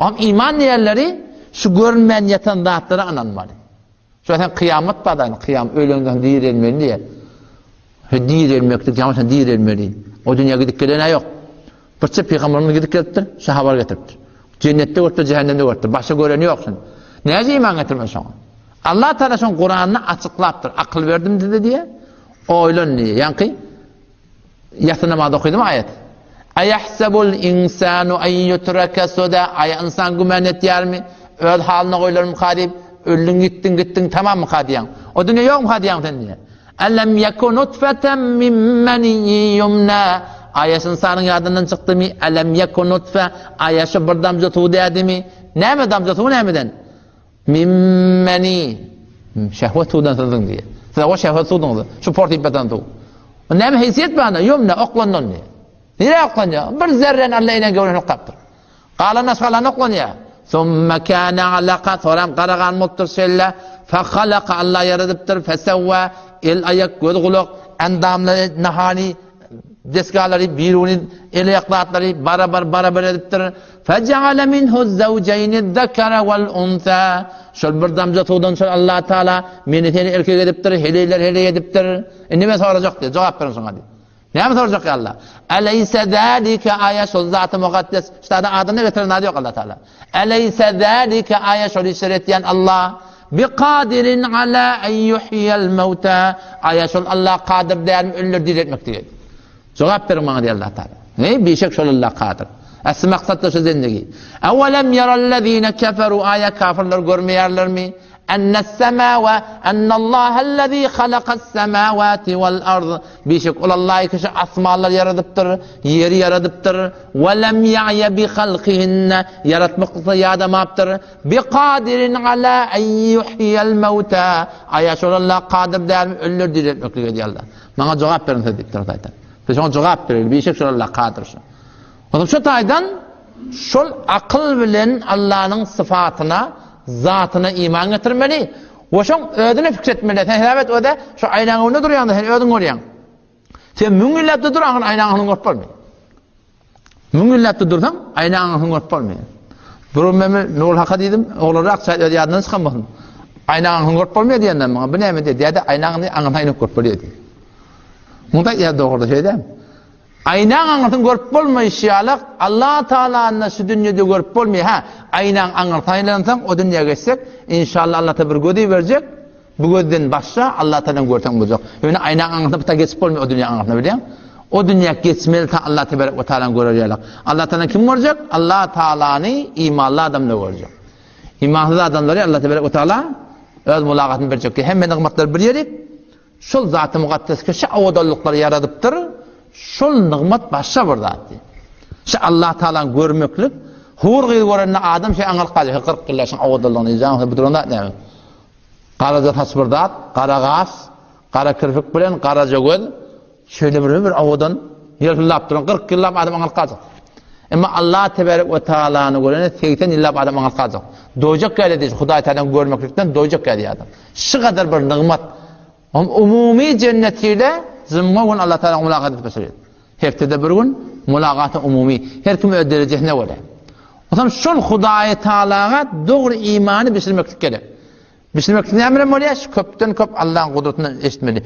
Oňam iman diýenleri şu görünmän ýatan zatlara ynanmaly. Şo sen kyýamat bar da, kyýam öleňden soň direlmeli diýýär. He direlmeklik ýaňy sen direlmeli. O dünýä gidip gelen ýok. Birçe pygamberimiz gidip gelipdir, şu habar getiripdir. Jennetde görüpdir, cehennemde görüpdir. Başga göreni ýok şun. Näce iman getirmeli şoňa? Allah Teala şoň Kuranyny açyklapdyr. Akyl berdim size diýe. Oýlan diýe. Ýaňky Ýatsy namaz okydymy aýat? Aýahsebul insanu en yutraka suda Aýa ynsan güman etýärmi? Öz halyna goýlarmyka diýip, öldüň gitdiň gitdiň tamammyka diýýäň. O dünýe ýokmyka diýýäň sen diýýär. Elem yeku nutfeten min meniyyin yumna Aýa şu ynsanyň ýadyndan çykdymy? Elem yeku nutfe Aýa şu bir damja suw dädimi? Näme damja suw nämeden? Mimmeni şehwet suwdan syzdyň diýýär. Siz o şehwet suwduňyz. Şu portyp ýatan suw. O näme heýsiýet bar onda? Ýumna oklandan diýýär. Nirä oklanýar? Bir zerreni Alla inen göwrüne oklapdyr. Galan aşgalan oklanýar. Summa kana alaka soram gara gan bolupdyr şelle. Fahalaka Alla ýaradypdyr. Fesewwa el aýak göz gulak endamlary nahani desgalary biruni el aýak zatlary barabar barabar edipdir. Fejeale minhu'z-zewjeýni'z-zekere wal-unsa. Şol bir damja suwdan şol Allah Taala meni seni erkek edipdir, heleýler heleý edipdir. Indi men sorajak diýär, jogap beriň şoňa diýär. Näme sorajak ýa Allah? Eleýse zalike aýa şol zaty mukaddes. Şu zady adyna getiren zady ýok Allah Taala. Eleýse zalike aýa şol işleri etýän Allah biqadirin ala en yuhyiyal mauta. Aýa şol Allah kadyr dälmi ölüleri diriltmek diýär. Jogap beriň maňa diýýär Allah Taala. Eý, bişek şol Allah kadyr. Asly maksat da şu zendigi. Awalem yarallazina keferu aýa kafirler görmeýärlermi? Ennes-semawa ennallahallazi halakas-semawati wal-ard. Bişek ol Allah kişi asmanlary ýaradypdyr, ýeri ýaradypdyr. We lem ya'ya bi halqihinna ýaratmaklykda ýadamapdyr. Biqadirin ala en yuhyiyal mauta. Aýa şol Allah kadyr dälmi ölüleri diriltmeklige diýýär Allah. Maňa jogap beriň siz diýipdir Hudaý. Biz şoňa jogap bereli. Bişek şol Allah kadyr şo. Onsoň şu taýdan şol akyl bilen Allanyň syfatyna, zatyna iman getirmeli we şoň özüne pikir etmeli. Sen hesap et öde şu aýnaň öňünde durýaňda sen özüň görýäň. Sen müň ýyllap-da dur aňyr aýnaň öňünde görüp bolmaýar. Müň ýyllap-da dursaň aýnaň öňünde görüp bolmaýar. Bir gün men Nurul Haka diýdim, oglanlar akça öz ýadyndan çykan bolsun. Aýnaň öňünde görüp bolmaýar diýenden maňa bu näme diýdi, däde aýnaň aňyrsyn aýnak görüp bolýar diýdi. Munda ýa dogruda şeýdämi? Aýnaň aňyrsyny görüp bolmaýşy ýalak, Allah Tagalany şu dünýede görüp bolmaýar. Hä, aýnaň aňyrsyna aýlansaň, o dünýä geçsek, inşallah Allah Taala bir gözi berjek. Bu gözden başga Allah Taalany görseň boljak. Ýöne aýnaň aňyrsyna bu ta geçip bolmaýar o dünýä aňyrsyna bilýäň. O dünýä geçmeli ta Allah tebarek we taalany görer ýalak. Allah Taalany kim görjek? Allah Taalany imanly adamlar görjek. Imansyz adamlary Allah tebarek we taala öz mulagatyny berjek. Hemme nygmatlar bir ýerik. Şol Zaty Mukaddes ki, şu owadanlyklary ýaradypdyr, şol nygmat başga bir zat diýip. Şu Allah Taalany görmeklik, hur gyz görende adam şeý aňalyp galýar, he 40 ýyllap şuň owadanlygyny ýa bu duran zat näme? Garaja saç bir zat, gara gaş, gara kirpik bilen garaja göz, şeýle bir bir owadan ýylpyldap duran 40 ýyllap adam aňalyp galjak. Emma Allah tebarek we taalany görende 80 ýyllap adam aňalyp galjak. Doýjak geldi diýip, Hudaý Taalany görmeklikden doýjak geldi adam. Şu kadar bir nygmat. Hem umumy jennetile jumga gün Allah Taala mulakat edip başlaýar. Hepdede bir gün mulakaty umumy. Her kim öz derejesine görä. Onsoň şol Hudaýy Taalaga dogry imany bişirmeklik gerek. Bişirmeklik näme bilen bolýar? Köpden köp Allah'ın gudratyny eşitmeli.